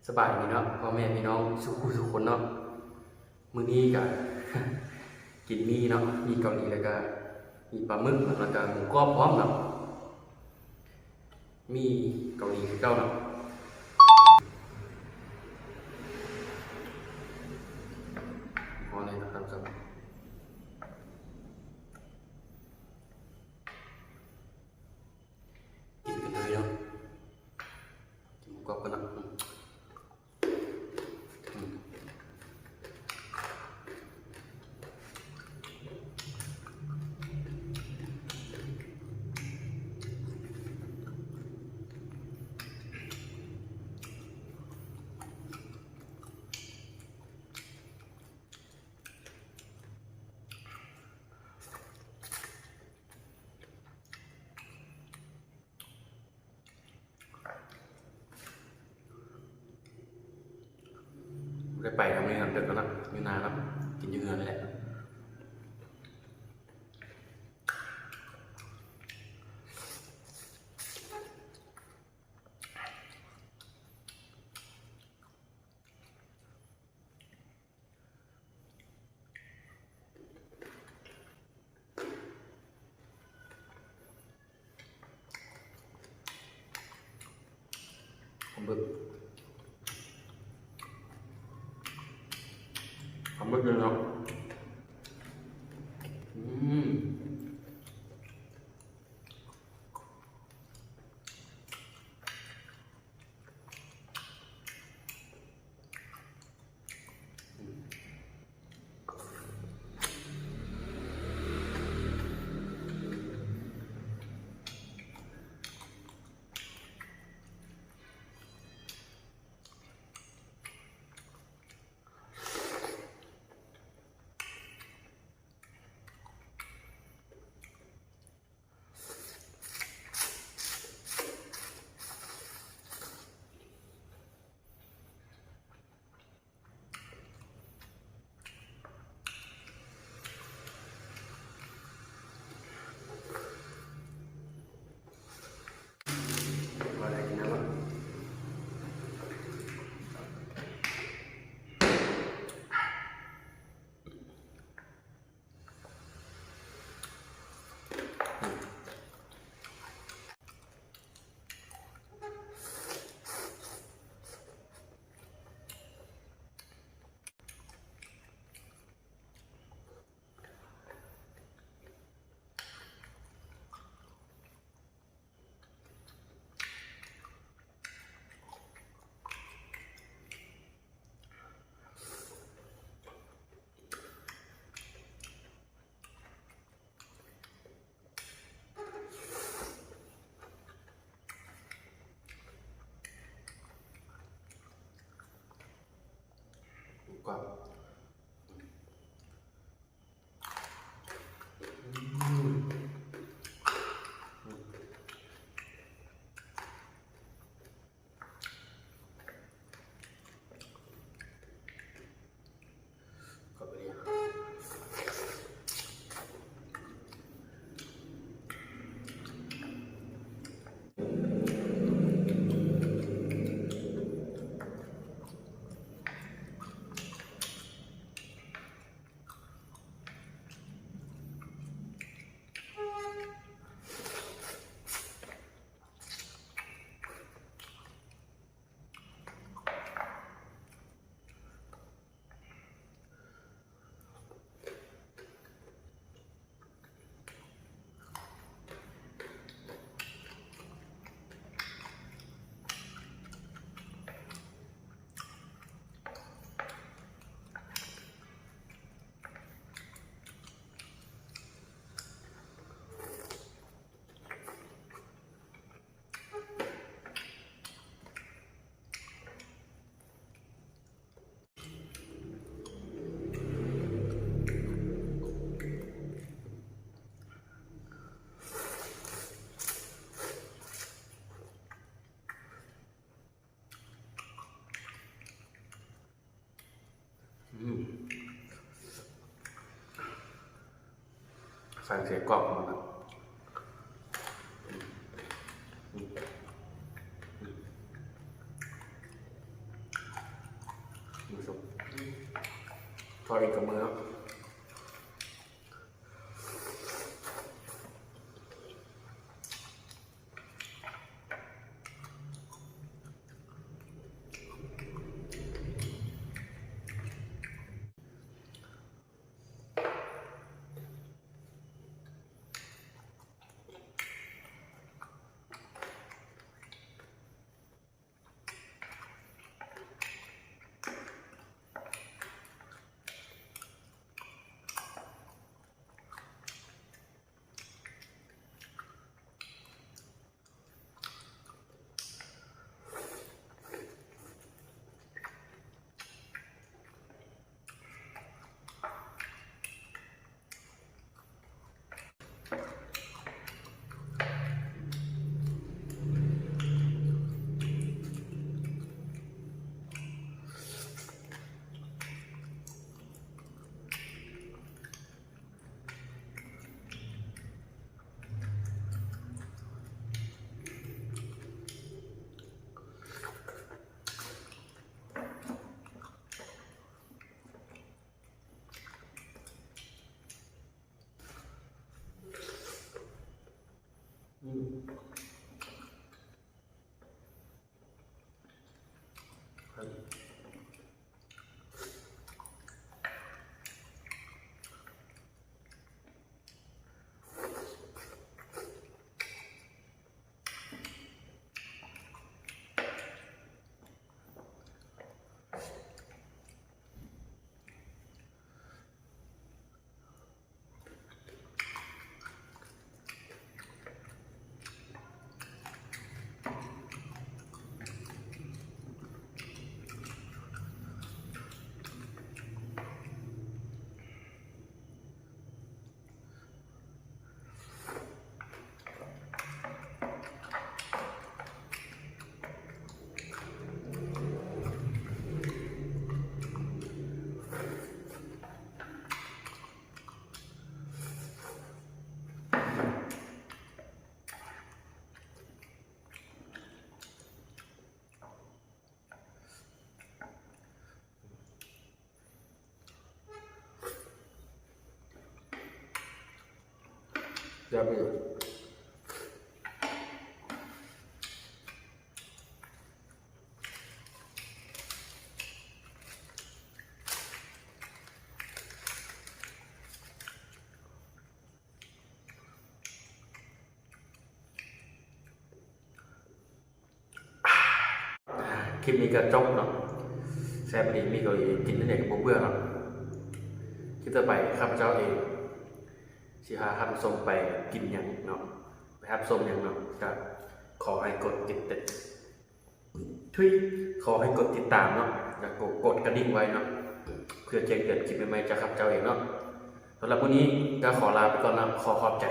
ສະບາຍດີເນາະ ພໍ່ແມ່ພີ່ນ້ອງສູ່ຜູ້ສູ່ຄົນເນາະ. ມື້ນີ້ກະ ກິນໝີ່ເນາະ ໝີ່ເກົາຫຼີ ແລ້ວກະມີປາໝຶກ ແລ້ວກະໝູກອບພ້ອມເນາະ. ໝີ່ເກົາຫຼີຄືເກົ່າເນາະ. ກິນກັນເລີຍເນາະ ກິນໝູກອບກ່ອນເນາະ. ບໍ່ໄດ້ໄປນຳ ມື້ນີ້ນອນເດິກແລ້ວເນາະ ຢູ່ນາເນາະ ກິນຢູ່ເຮືອນນີ້ແຫຼະ. ປາໝຶກ ປາໝຶກເລີຍເນາະ. ອືມ. ອືມ ໃສ່ເສຍກອບມັນນະ. ອືມ ອືມ ອືມ. ທອດອີກກັບມືເນາະ. ຄລິບນີ້ກໍຈົບເນາະ ແຊບອີ່ຫຼີ ມີເກົາຫຼີກິນແນວໃດກໍບໍ່ເບື່ອເນາະ. ຄລິບຕໍ່ໄປຂ້າພະເຈົ້າເອງຊິພາທ່ານຜູ້ຊົມໄປກິນຫຍັງເນາະ ໄປຮັບຊົມຫຍັງເນາະ ກໍຂໍໃຫ້ກົດຕິດ ທຸຍ ຂໍໃຫ້ກົດຕິດຕາມເນາະ ແລ້ວກໍກົດກະດິ່ງໄວ້ເນາະ ເພື່ອແຈ້ງເຕືອນຄລິບໃໝ່ໆຈາກຂ້າພະເຈົ້າເອງເນາະ. ສຳລັບມື້ນີ້ກໍຂໍລາໄປກ່ອນເນາະ ຂໍຂອບໃຈ